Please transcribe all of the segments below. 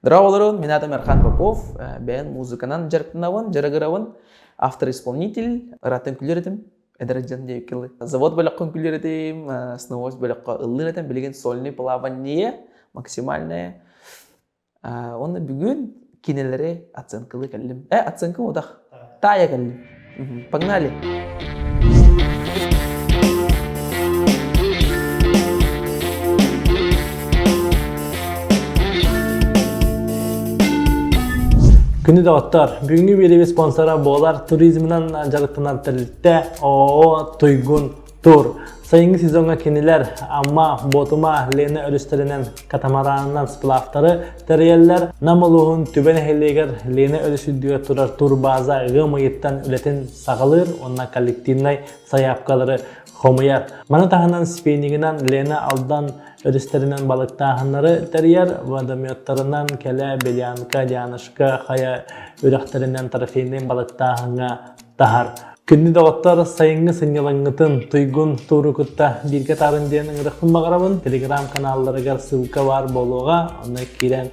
Здорово, мин аатым Эрхан Попов, бэйэн музыканан дьарыктанабын, дьарыгырабын, автор-исполнитель, ыратын күлэр этим, эдэр дьон диэки Завод бөлөххө күлэр этим, сновоз бөлөххө ыллыыр этим, билигин сольный плавание максимальное. Уонна бүгүн кинилэри оценкалыы кэллим. Э, оценка удах. Таайа кэллим. Погнали! Күнү доҕоттор, бүгүҥҥү биэриибит спонсора буолар туризмынан дьарыктанар тэрилтэ ООО Туйгун Тур. Сайыҥҥы сезоҥҥа кинилэр Амма, Буотума, Лена өрүстэринэн катамаранынан сплавтары тэрийэллэр. Нам улууһун Түбэ нэһилиэгэр Лена өрүс үрдүгэр турар турбааза ыам ыйыттан үлэтин саҕалыыр уонна коллективнай сайаапкалары хомуйар. Маны таһынан спиннигинэн Лена Алдан өрүстэринэн балыктааһыннары тэрийэр, водометтарынан Кэлэ, Белянка, Дианушка хайа үрэхтэринэн трофейнай балыктааһыҥҥа таһар. Күндү доҕоттор, сайыҥҥы сынньалаҥҥытын туйгун тууру кытта бииргэ таарын диэн ыҥырыахпын баҕарабын. Телеграм-каналларыгар ссылка баар буолуоҕа, онно киирэн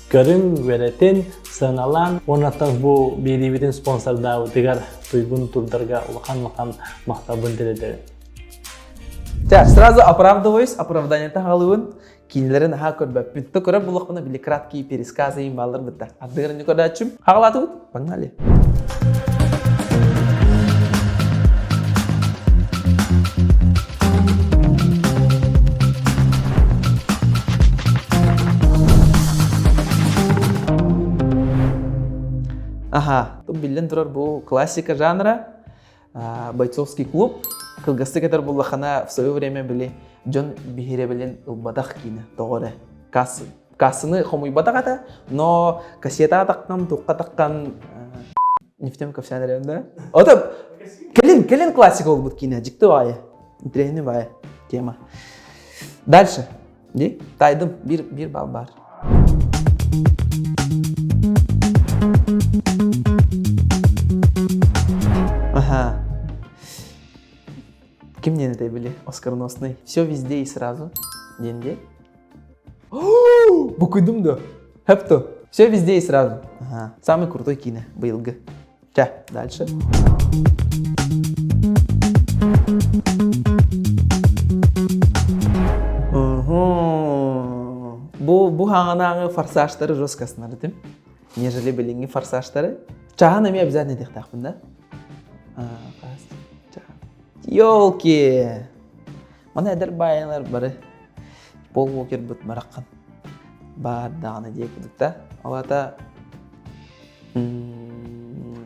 көрүҥ, үөрэтин, сыаналаан. Уоннаттан бу биэриибитин спонсордаабытыгар туйгун турдарга улахан-улахан махталбын тириэдэбин. Так, сразу оправдываюсь, оправдание таһалыбын. Кинилэрин аһаа көрбөппүн. То көрөр буллахпына били краткие пересказы им баалар бытта. Ардыгар не көрөөччүм. Хагалаатыбыт? Погнали. Аха, тут биллэн турар бу классика жанра бойцовский клуб кылгастык этэр буллахана в свое время били дьон биһирэбилин ылбатах киинэ тоҕо эрэ кассаны хомуйбатах этэ но кассета таххан тухха таххан нефтем кэпсээн эрэм да ото кэлин кэлин классика болбут киинэ дьикти баайы интересный баайы тема дальше ди тайдым бир бир бал бар Ага. Ким диэн этэй били оскароносный? Все везде и сразу. Диэн Букуйдум да. Хэпто. Все везде и сразу. Ага. Самый крутой кино быйылгы. Чэ, дальше. Бу бу хаҥанааҕы форсажтары жестко этим. Нежели билиҥҥи форсажтары. Чаһан эмиэ обязательно этиэхтээхпин да? Елки! Маны эдэр баайалар бары Пол Уокербыт бараххан баар даҕаны диэ курдук да. Ол аата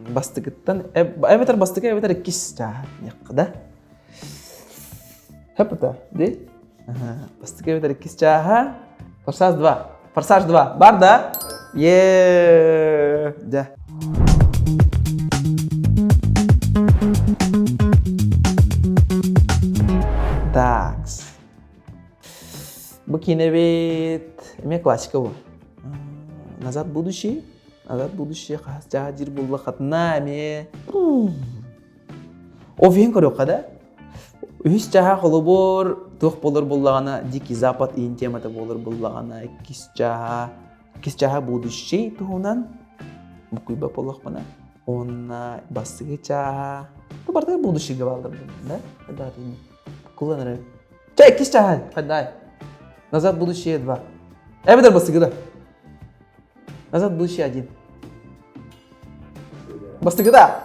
бастыкыттан эбэтэр бастакы эбэтэр иккис чааһа диэххэ да. Хэппыта ди? Бастакы эбэтэр иккис чааһа. Форсаж 2. Форсаж 2. Бар да? Е, да. Такс. Бу киинэбит эмиэ классика бу. Назад в будущее. Назад в будущее хас чаа дир буллахатына эмиэ. Офиһын көрүөххэ да. Үһүс чааһа холобур туох буолар буллаҕына Дикий Запад иин темата буолар буллаҕына иккис чааһа иккис чааһа будущий туһунан букуйба буоллахпына уонна бастакы чааһа бу барыта будущийга бааллар да да кулан Чэ, иккис чааһа хайдай. Назад будущее два. Эбэтэр бастакы да. Назад будущее один. Бастакы да.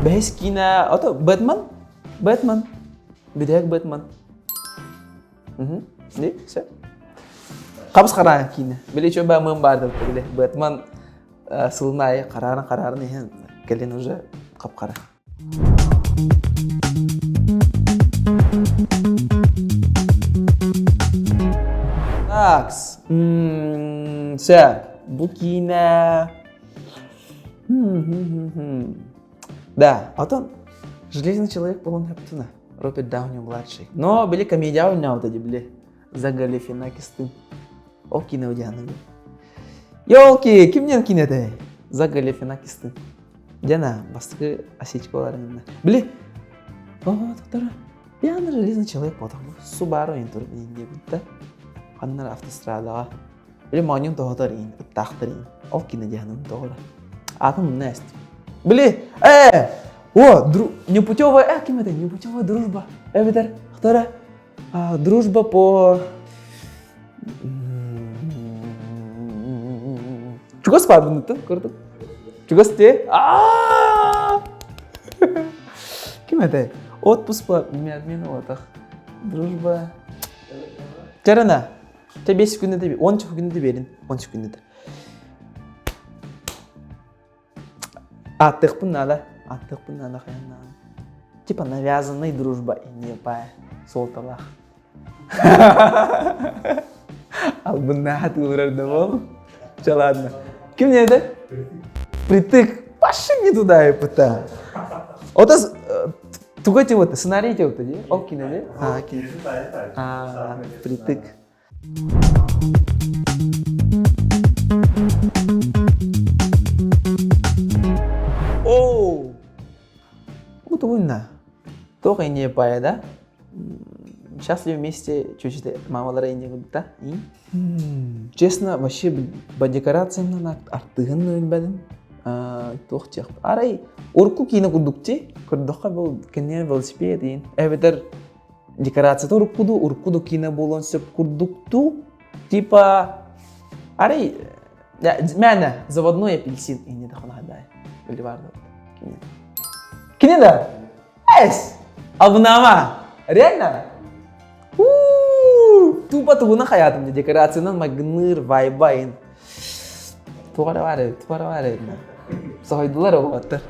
Бэһис киинэ, ото Бэтмен, Бэтмен, бүтэһик Бэтмен. Не, все. Хабыс хараан киинэ. Били чө ба мын баар били Бэтмен сылын аайы хараарын хараарын иһин кэлин уже хап-хара. Такс. Все. Бу киинэ Да, потом Железный человек болон хэптуна. Роберт Дауни-младший. Но били комедия ойнаабыта дии били. За Галифинакистын. Ол киинэ удианы. Елки, кимнен киинэ этэй? За Галифинакистын. Дена, бастакы осечкалар инна. Били. О, доктора, пьяный железный человек буолтах бу. Субару иин туруп иин диэбит да. Ханнар автострадаҕа. Били моонньун тоһотор иин, ыттаахтар иин. Ол кино диэханын тоҕо Аатын мунна эстим. Били, э, о, дру... непутевая, э, ким это? Непутевая дружба. Эбэтэр, вторая, дружба по... Чугас баарбын курдук. Чугас те? Ким это? Отпуск по отах. Дружба. Чарана. Те 5 күнде 10 күнде берин. 10 күнде. Ааттыахпын наада. Ааттыахпын наада хайан наада. Типа навязанный дружба и не по суолталаах. Албыннаах атыылырар да бол. Чэ ладно. Ким не это? Притык. Пошли не туда и пыта. Отас туга вот сценарий те вот Ол кинеде? А, кине. А, притык. Оу! Бу тугунна? Туох инньэ пая да? Счастливы вместе чүчүтэ мамалара инньэ курдук Честно, вообще по декорациямнан артыһын билбэтим. Туох диэх. Арай урукку киинэ курдук ти. Көрдөххө бу кэннигэр велосипед иин. Эбэтэр декорацията уруккуду, уруккуду киинэ буолуон сөп курдуктуу. Типа арай мээнэ заводной апельсин инне да хонахадай. Били бар да. Кини да? Эс! Абынама! Реально? Тупо тугуна хаятым декорациянан майгынныыр вайбайын. Тугара бар эбит, тугара бар эбит. Соһойдулар оҕоттор.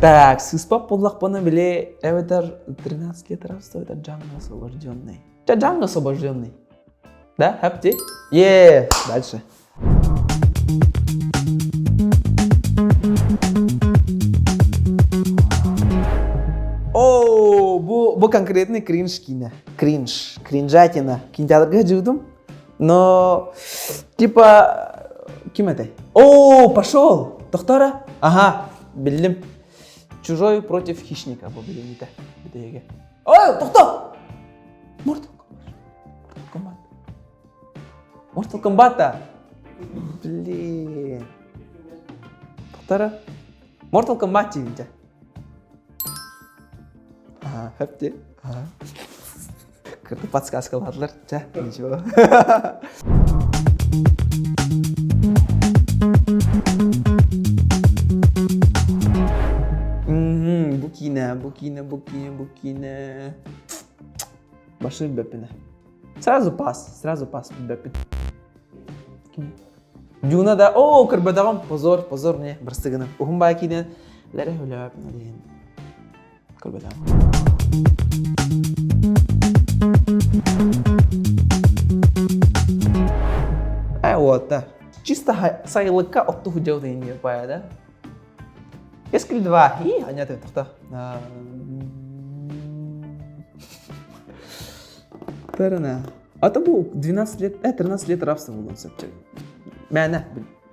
Так, сыспап буоллахпына били эбэтэр 13 лет рабства это Джанго освобожденный. Джанго освобожденный. Да, хапти? Е, дальше. О, бу, бу конкретный кринж киинэ. Кринж, кринжатина. Кинотеатрга жуудум. Но, типа, ким этэй? О, пошел! Доктора? Ага, биллим. Чужой против хищника бу билиҥҥитэ. Бүтэһигэ. Ой, тохто! Mortal Kombat. Mortal Kombat. Mortal Kombat-а? Блин. Тоқтара. Mortal Kombat деймін де. Ага, хөп Ага. Кырты подсказкаладылар. Ча, ничего. Бу киинэ, бу киинэ, бу киинэ, бу киинэ. Башым бөппүнэ. Сразу пас, сразу пас бөппүт. Дюна да, о, көрбөтөҕүм, позор, позор мне, бырсыгыным. Уһун баа киинэн, лэрэ хүлөөп, диэн көрбөтөҕүм. Э, вот, да. Чисто сайылыкка отту худел деген бая, да? Ескіл два. И, анята, тоқта. Тарана. А то бу 12 лет, 13 лет рабства буолуон сөп. Мээнэ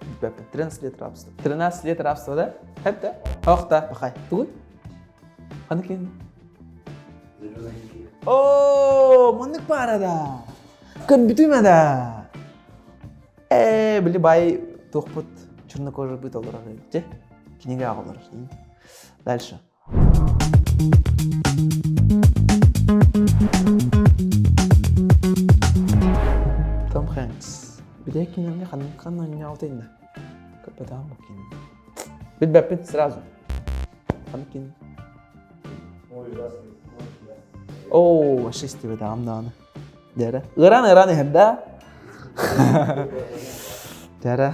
билбэппин. 13 лет рабства. 13 лет рабства да? Хэп да? Ох да, пахай. Тугуй? Ханнык киин? Оо, маннык баара да. Көрбүтүм да. Ээ, били бай туохпут чернокожий быт олорор эбит Кинигэ олорор. Дальше. Том Хэнкс. Билэ кинилэргэ ханнык ханна оонньообута Көрбөтөҕүм бу кинини. Билбэппин сразу. Ханнык кини? Оо, вообще истибэтэҕим даҕаны. Дьэрэ. Ыараан-ыараан иһэр да? Дьэрэ.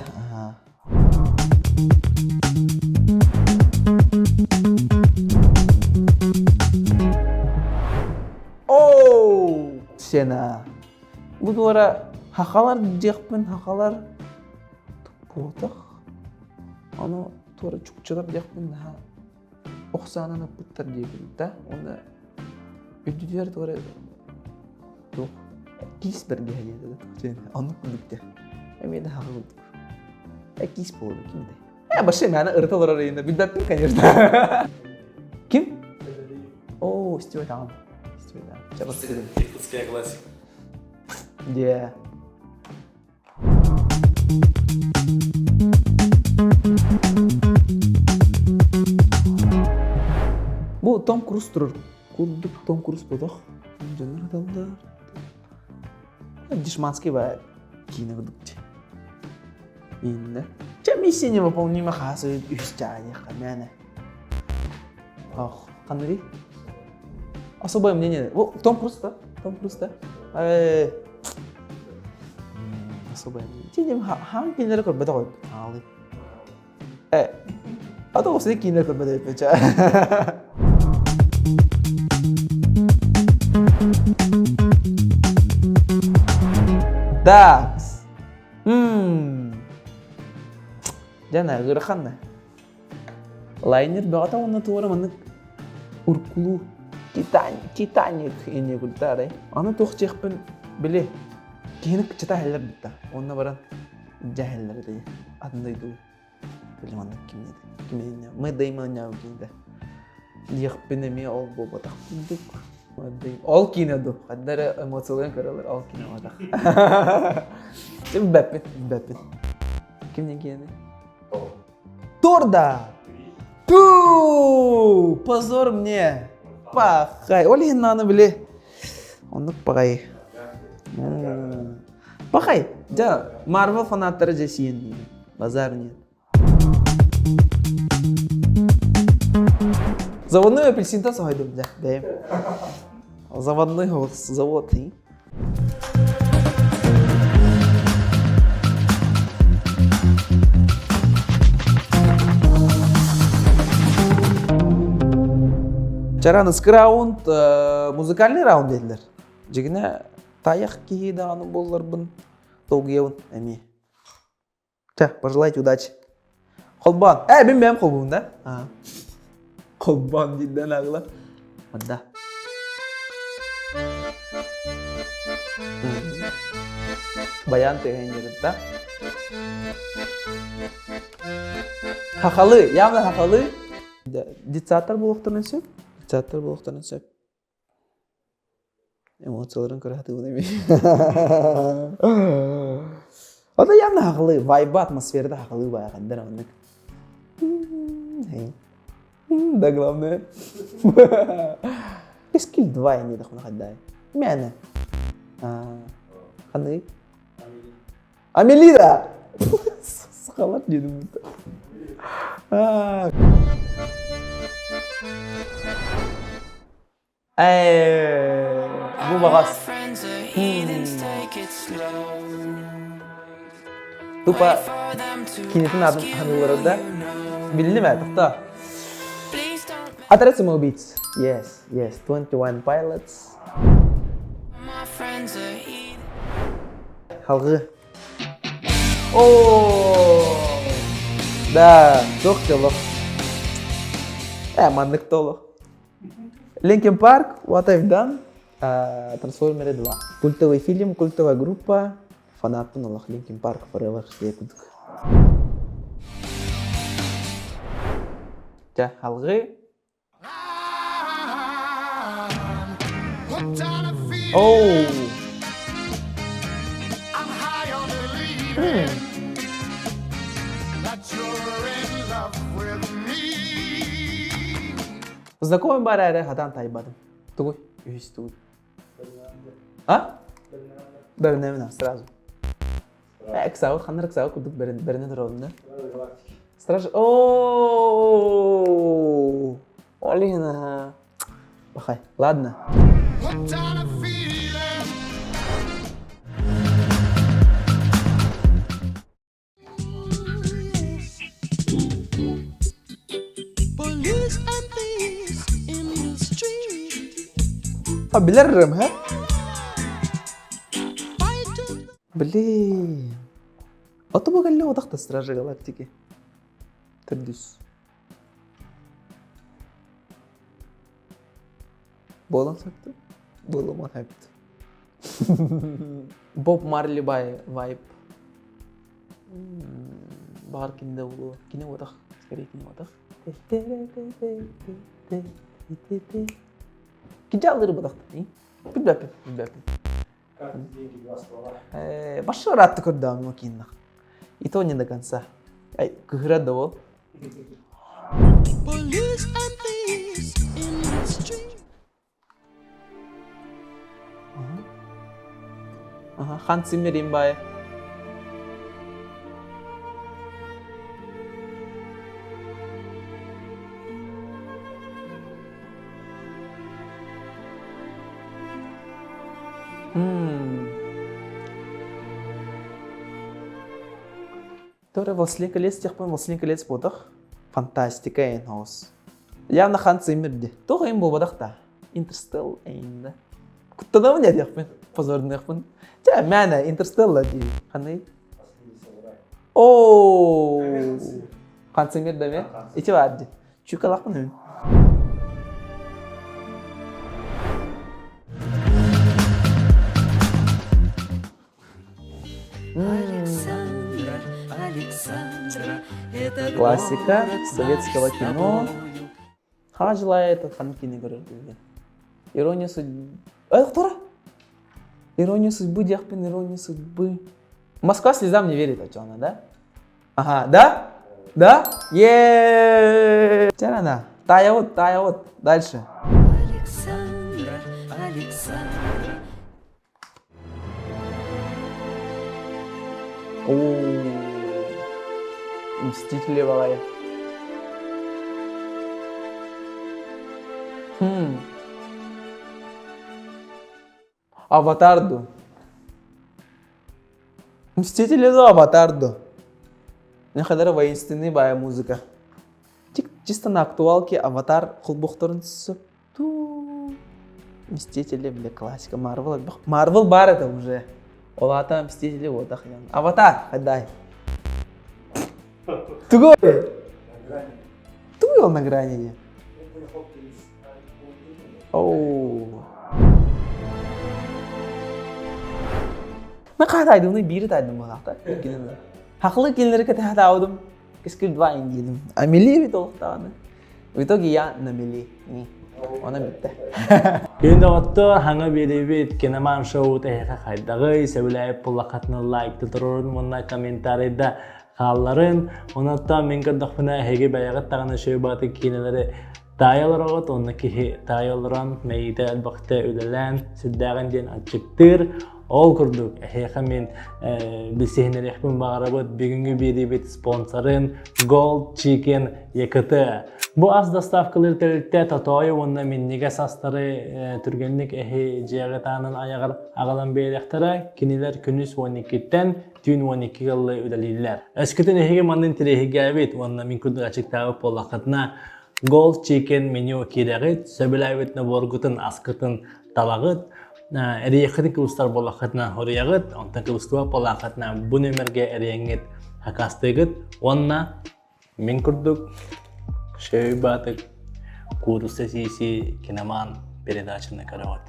Оу! Сена. Бу туора хахалар диэхпин, хахалар туппуотах. Ону туора чукчалар диэхпин наһаа ох саанан ыппыттар диэбит да. Уонна үрдүтүгэр туора туох киис бэргэһэ диэтэ да оннук курдук дэ. Эмиэ да хаҕа курдук. Киис буолуо ким этэй? Э, вообще мээнэ ырыта олорор ыйында билбэппин, конечно. Ким? О, Стюарт Аан. Стюарт Аан. Чабастыгын. Иркутская классика. Yeah. Бу Том Круз турар. Курдук Том Круз бодох. Дьоннор аталлар. Дешманский баар киинэ курдук Иннэ. Чэ миссия невыполнима хаасы үс чааньыха мээнэ. Ох, ханныгый? Особое мнение. О, Том Круз да? Том Круз да? Э, особое мнение. Тинем хаан кинилэри көрбөтөх ой. Аалы. Э, а то осы кинилэри көрбөтөх өйпөчө. Так. Дьэ, ыарахан да. Лайнер бөҕөтө уонна туора маннык уркулуу Титаник инньэ курдаарай. Аны туох диэхпин били киһини кыччата иһэллэр бытта. Онно баран дьэһэллэр этэ атын дойду били маннык кимнэ киминэ мы дайманяу киинэ диэхпин эмиэ ол буолбатах курдук. Ол киинэ ду ханна эрэ эмоцияларын көрөлөр ол киинэ буолбатах. Билбэппин, билбэппин. Кимнин киинэ? Торда! Ту! Позор мне! Пахай! Ол иһин нааны били оннук пахай. Пахай! Дьэ, Марвел фанаттары дьэ сиэн Базар нет. Заводной апельсинтан соһойдум дьэ, бэйэм. Заводной завод. Чараныскы раунд музыкальный раунд диэтилэр. Дьигинэ тайах киһи даҕаны буолларбын долгуйабын эмиэ. Чэ, пожелайте удачи. Холбоон. Э, мин бэйэм холбуум да? Холбоон диирдэн агыла. Манда. Баян тыаһын дьарытта. Хахалы, явно хахалы. Детсадтар буолуохтарын сөп. Детсадтар буолуохтарын сөп. Эмоцияларын көрө сатыыбын эмиэ. Ото явно хахалы, вайба атмосферада хахалы баайхандар оннук. Да главное. Кэскил 2 ини дахуна хаддай. Мээнэ. Ханныгый? Амелида! Сахалар дедим. Бу баҕас тупо кинитин аатын ханыылара да биллим ээ тохтоо Отряд самоубийц yes yes 21 Pilots Халгыы О да туох дьолох э маннык да олох Linkin Park, What I've Done, Трансформеры 2. Культовый фильм, культовая группа, фанаттын олох Linkin Park Forever диye курдук. Дьэ, алгыы. Оу! Знакомый бар эрэ хатан тайбадым. Тугуй? Үһүс тугуй? А? Бэринэбин сразу. Ыксаабыт ханна ыксаабыт курдук бэринэ турабын да. Страж... О, Олина. Пахай. Ладно. А билэрим, һэ? Блин. Ото бу кэллэ утахта Стражи Галактики. Төрдүс. Буолан сөптө? Буолуман сөптө. Боб Марли вайб. Баҕар кини да буолуо. Кини уотах, скорее кини уотах. Кидьааллыыр буолахтар. Билбэппин, билбэппин. Башы ыраатты көрдөҕүм кииннах. И то не до конца. Ай, кыһыра да ол. Ага, Хан Циммерин бай. Торе «Властелин колец» диэхпин «Властелин колец» буолбатах. Фантастика эн оҕус. Явно Хан Циммер дии. Туох эйин буолбатах да. Интерстелл эйин да. Куттанабын я диэхпин. Позорныахпын. Чэ, мээнэ Интерстелла дии. Ханный? Оо! Хан Циммер да ме? Ити бар дии. Чүкалахпын үн. Классика советского кино. Хара желает хан кини көрөр билген. Ирония судьбы. Эй, тура! Ирония судьбы диэхпин, ирония судьбы. Москва слезам не верит, очона, да? Ага, да? Да? Еее! Чарана. Тая вот, тая вот. Дальше. Александра, Александра. О, Мстители баҕайы. Хм. Аватар ду. Мстители ду, Аватар ду. Нехадара воинственный бая музыка. Чисто на актуалке Аватар холбохторун Ту Мстители, бля, классика. Марвел, Марвел бар это уже. Ол аата Мстители вот охрен. Аватар, отдай. Тугой? Тугой ол на грани Оу. Мен хаатайдымны биири тайдым буолаахта. Хахлы кинилери кэтэхэтаабытым. Кескил два диидим. Амели бит олохтааны. В итоге я на мели. Она бүттэ. Күн доҕоттор, хаҥа биэриибит Киноман шоу эһиэхэ хайдаҕый, сөбүлээбит буллаххытына лайкта турорун уонна комментарийда хаалларын. Онон мин көрдөхпүнэ эһиги бэйэҕит даҕаны үчүгэй баҕатык киинэлэри таайа олороҕут уонна киһи таайа олорон мэйиитэ элбэхтэ үлэлээн сүрдээҕин диэн аччыктыыр. Ол курдук эһиэхэ мин билсиһиннэриэхпин баҕарабыт бүгүҥҥү биэриибит спонсорын Gold Chicken ЕКТ. Бу ас доставкалыыр тэрилтэ тотоойу уонна минньигэс астары түргэнник эһи дьиэҕит аанын айаҕар аҕалан биэриэхтэрэ. Кинилэр күнүс 12-ттэн түүн 12 ыллы үлэлииллэр. Өскөтүн эһиги манна интэриэһиргээбит уонна мин курдук аччыктаабыт буоллаххытына Gold Chicken меню киирэҕит, сөбүлээбит наборгутун, аскытын талаҕыт, эрийэххитин кыбыстар буоллаххытына хоруйаҕыт, онтон кыбыстыбат буоллаххытына бу нүөмэргэ эрийэҥҥит хакастыыгыт уонна мин курдук шөй баатык куурусса сииси киноман передачаны көрөҕүт.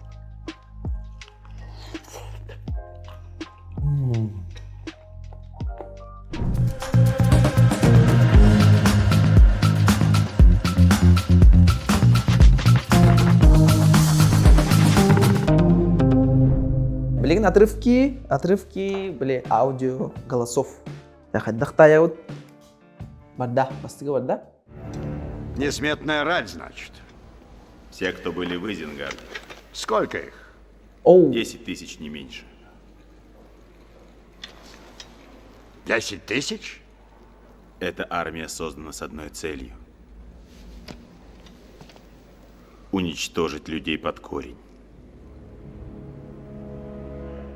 Билигин отрывки, отрывки, били аудио голосов. Хайдах таайабыт? Барда, бастыгы барда. Несметная рать, значит. Все, кто были в Изенгарде. Сколько их? Оу. 10 000, не меньше. 10 000? Эта армия создана с одной целью. Уничтожить людей под корень.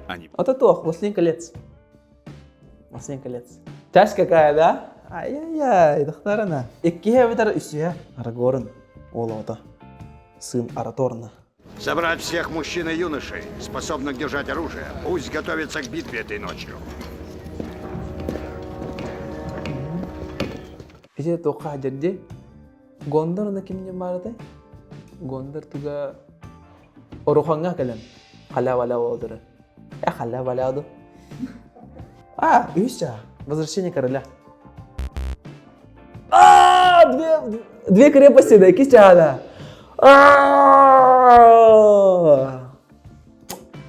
Они... Вот это ох, «Властелин колец». «Властелин колец». Тяжь какая, да? Ай-яй-яй, дохтарына. Иккиһэ эбэтэр үсүһэ Арагорн уол сын Араторна. Собрать всех мужчин и юношей, способных держать оружие. Пусть готовятся к битве этой ночью. Ити туохха дьэрди? Гондор ана кимнин баарытай? Гондор туга Орухаҥҥа кэлэн халя-валя буолдурар. Э халя-валя ду. А, үһүс чаа. Возвращение короля. Две, две крепости, да, иккис чаана.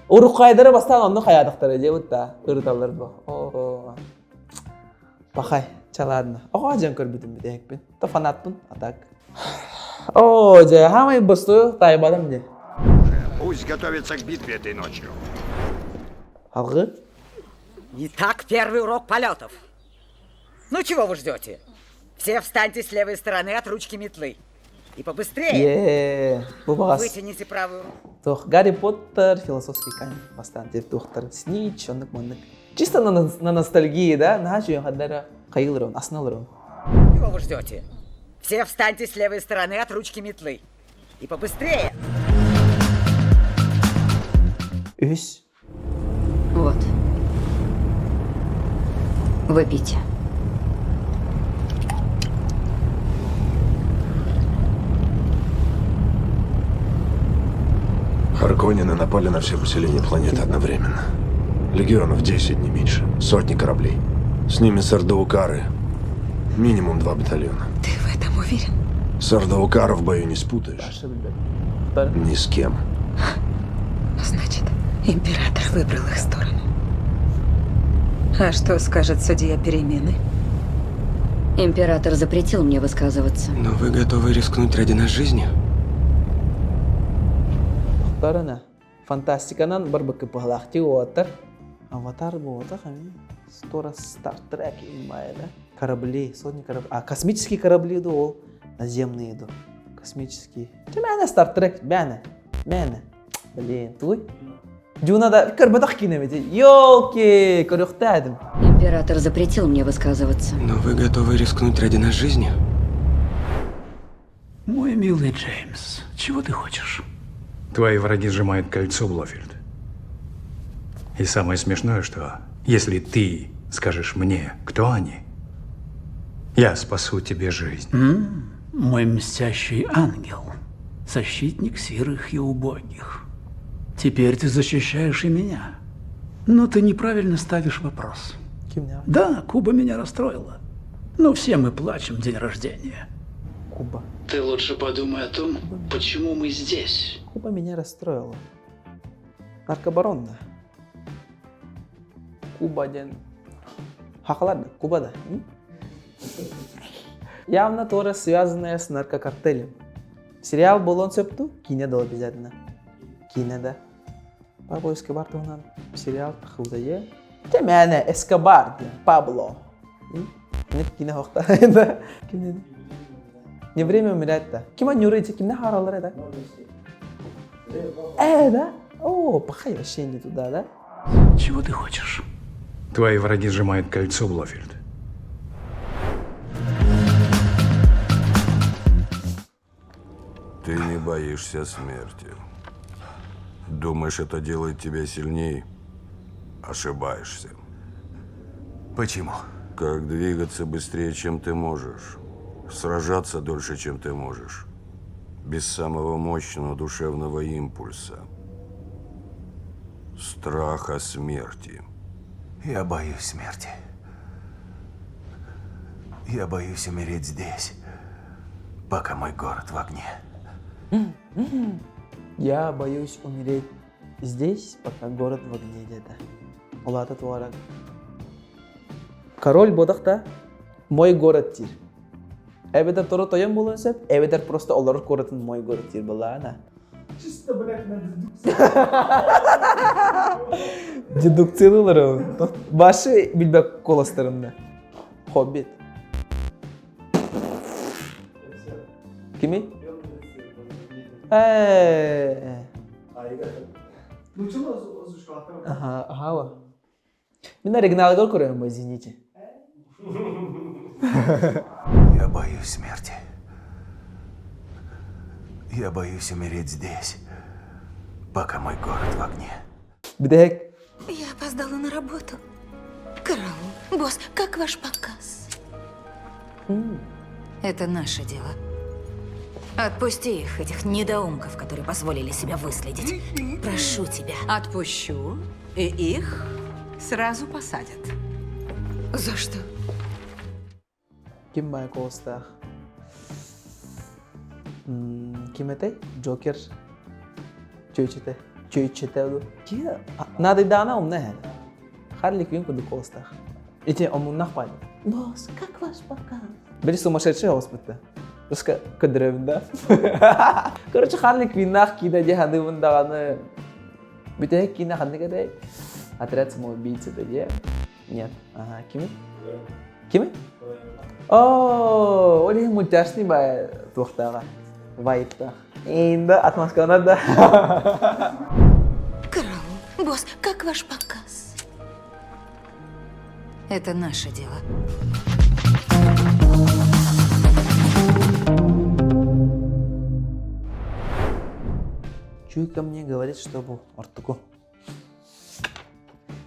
Уруккайдары бастаан онно хайаатахтара диэбит да ырыталлар бу. Пахай, чалаадна. Оҕо дьон көрбүтүм бүтэһикпин. То фанатпын, а так. О, дьэ, хаамай босту таайбатым дии. Пусть готовится к битве этой ночью. Алгы? Итак, первый урок полетов. Ну чего вы ждете? Все встаньте с левой стороны от ручки метлы. И побыстрее. Е, бу баҕас. Вытяните правую руку. Туох Гарри Поттер, философский камень бастаан диэт туохтар Снич, оннук маннык. Чисто на, на ностальгии, да? Наһаа үчүгэй хаддара хайыыларын, асналарын. Чего вы ждете? Все встаньте с левой стороны от ручки метлы. И побыстрее. Үһүс. Вот. Выпейте. Харконнены напали на все поселения планеты одновременно. Легионов 10, не меньше. Сотни кораблей. С ними сардаукары. Минимум два батальона. Ты в этом уверен? Сардаукаров в бою не спутаешь. Ни с кем. Значит, император выбрал их сторону. А что скажет судья перемены? Император запретил мне высказываться. Но вы готовы рискнуть ради нас жизнью? Тохторына. Фантастиканан барбыкы пыһалаахтыы уоттар. Аватар буотах ами. Сто раз Star Trek иммая, да? Корабли, сотни кораблей. А, космические корабли иду, ол наземные иду. Космические. Че мээнэ Star Trek, мээнэ, мээнэ. Блин, туй. Дюна да көрбөтөх киинэбит. Ёлки, көрүөхтээдим. Император запретил мне высказываться. Но вы готовы рискнуть ради нас жизнью? Мой милый Джеймс, чего ты хочешь? Твои враги сжимают кольцо, Блофельд. И самое смешное, что если ты скажешь мне, кто они, я спасу тебе жизнь. М-м, мой мстящий ангел, защитник сирых и убогих. Теперь ты защищаешь и меня. Но ты неправильно ставишь вопрос. Да, Куба меня расстроила. Но все мы плачем в день рождения. Куба. Ты лучше подумай о том, почему мы здесь. Куба меня расстроила. Наркобарон да. Куба диэн Хахалар да, Куба да. Явно тоже связанная с наркокартелем. Сериал буолуон сөп дуу? Киинэ да обязательно. Киинэ да. Пабло Эскобар туһунан сериал тахыбыта дьэ. Дьэ мээнэ Эскобар диэн Пабло. Нет киинэ хохта. Ким Не время умирать да. Ким аннюры кимне харалар это? Э, да? О, пахай вообще не туда, да? Чего ты хочешь? Твои враги сжимают кольцо, Блофельд. Ты не боишься смерти. Думаешь, это делает тебя сильней? Ошибаешься. Почему? Как двигаться быстрее, чем ты можешь. Сражаться дольше, чем ты можешь. Без самого мощного душевного импульса. Страха смерти. Я боюсь смерти. Я боюсь умереть здесь, пока мой город в огне. Я боюсь умереть здесь, пока город в огне где-то. Улата туарак. Король бодахта мой город диир. Эбэтэр торо тойон буолуон сөп, эбэтэр просто олорор куоратын мой город диир буоллаҕына. Чисто, блядь, на дедукция. Дедукциялыылар Башы билбэк куоластарында. Хоббит. Кими? Э. Ага, ага. Мин оригиналыгар көрөмүн извините. Я боюсь смерти. Я боюсь умереть здесь, пока мой город в огне. Бүтэһик. Я опоздала на работу. Караул. Босс, как ваш показ? Это наше дело. Отпусти их, этих недоумков, которые позволили себя выследить. Прошу тебя. Отпущу, и их сразу посадят. За что? Ким баай куоластаах? Ким этэй? Джокер чүөчэтэ. Чүөчэтэ дуу. Киһи наадыйдаҕына умна эһэ. Харли Квин курдук куоластаах. Ити омуннах баай. Босс, как ваш показ? Били сумасшедший оҕуспутта. Руска көдөрөбүн да. Короче, Харли Квиннаах киинэ дии саныыбын даҕаны. Бүтэһик киинэ ханнык этэй? Отряд самоубийц это дии. Нет. Ага, кими? Кими? О, ол иһин мультяшный бай туохтааҕа. Вайптаах. Инда атмосфера да. Караул. Босс, как ваш показ? Это наше дело. Чуйка мне говорит, чтобы ортуку.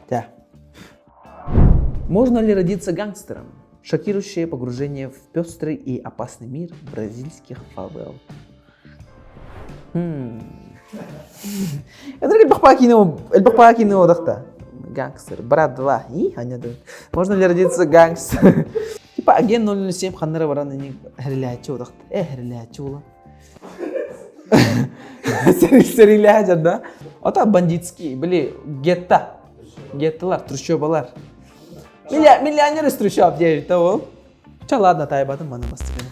Да. Можно ли родиться гангстером? Шокирующее погружение в пестрый и опасный мир бразильских фавел. Элбэх баҕа киинэ одахта. Гангстер, брат 2. И, Можно ли родиться гангстер? Типа агент 007 ханнара баран ини хэрилээччи одахта. Э, хэрилээччи була. Сэрилээччи да? Ото бандитский, били, гетто. Геттолар, трущобалар. Миллионер из трущоб, диэбит ол. Ча, ладно, таайбатым маны бастыгын.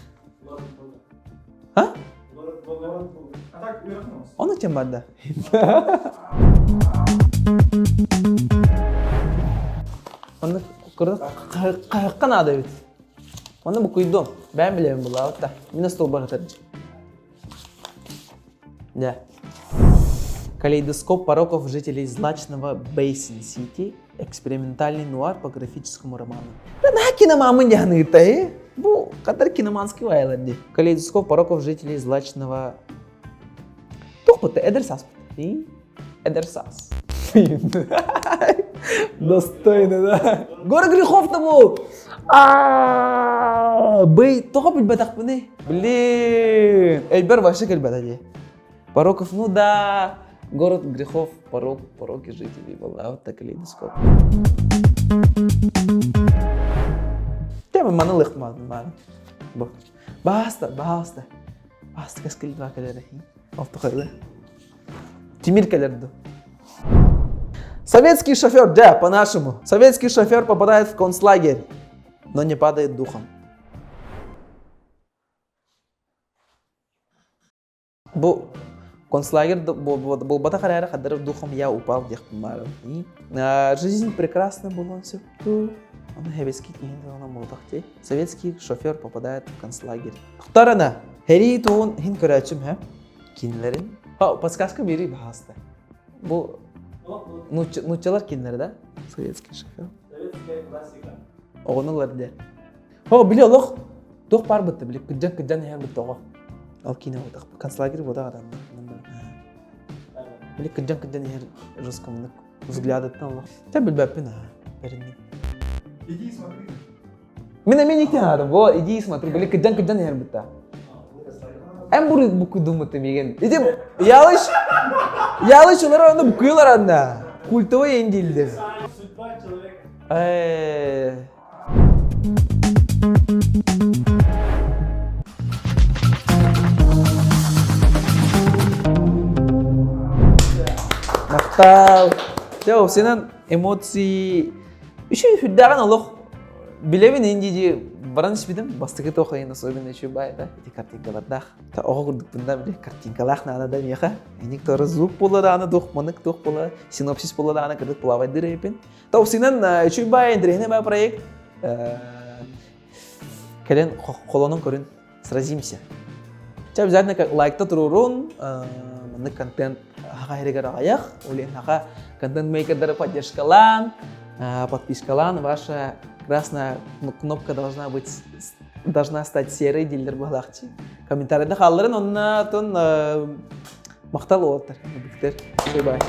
А? Оны чем барда? Оны кырыкка наада эбит. Оны букуйдум. Бэйэм билэбин булаабыт да. Мин столбар ытарджы. Да. Калейдоскоп пороков жителей злачного Бейсин-Сити. Экспериментальный нуар по графическому роману. Да на киномамын яныта, Бу катар киноманский вайлар ди. Калейдоскоп пороков жителей злачного... Тухпыты, эдер сас. Эдер сас. Достойно, да? Гора грехов тому! Бэй, тоҕо билбэтэхпиний? Блин, Эльбер вообще кэлбэтэ дии. Пороков, ну да, город грехов, порок, пороки жителей была, вот так калейдоскоп. Тема маны лыхмадым, Бу. Баста, баста. Баста кэскил два кэлэрэ. Ортохойла. Тимир кэлэрду. Советский шофер, да, по-нашему. Советский шофер попадает в концлагерь, но не падает духом. Бу концлагерь буолбатах эрээри хадары духом я упал диэхпин баарым. Жизнь прекрасна буолуон сөп дуу. Аны хэбэски киһин туһунан буолбатах дии. Советский шофер попадает в концлагерь. Тохтор Херии туһун хин көрөөчүм һэ. Кинилэрин. Подсказка бири баһаста. Бу нууччалар кинилэр да? Советский шофер. Советская классика. Оҕону ылар О, били олох туох баар бытта били кыдьан кыдьан иһэр бытта оҕо. Ол киинэ буотах концлагерь буотах атанна. Били кыдьан кыдьан иһэр жесткомнук взглядыттан олох. Та билбэппин аа бэринним. Иди смотри. Мин эмиэ никте хаадым. Во, иди смотри, били кыдьан кыдьан иһэр бытта. Эн буруй букуйдуммут миигин. Иди ялыш ялыш олар онно букуйлар анна. Культовый эндилдер. Судьба человека. Э Махтал. Дьэ, сенен эмоции үчүгэй сүрдээҕин олох билэбин инди баран испитим бастакы туох особенно үчүгэй баайда ити картинкалардаах оҕо курдукпун да били картинкалаах наада да миэхэ эник тора звук буола даҕаны туох манык туох буола синопсис буола даҕаны кырдык плавайдыр эбиппин Топсинан үчүгэй баай интэриэһинэй баай проект. Кэлэн холонун көрүн, сразимся. Чэ обязательно лайкта турурун, маннык контент хаха хэригэр аҕайах, ол хаха контент-мейкердары поддержкалаан, подпискалаан, ваша красная кнопка должна быть должна стать серой дииллэр быһалаахчы. Комментарийда хаалларын онна тон махтал уолаттар. Бай.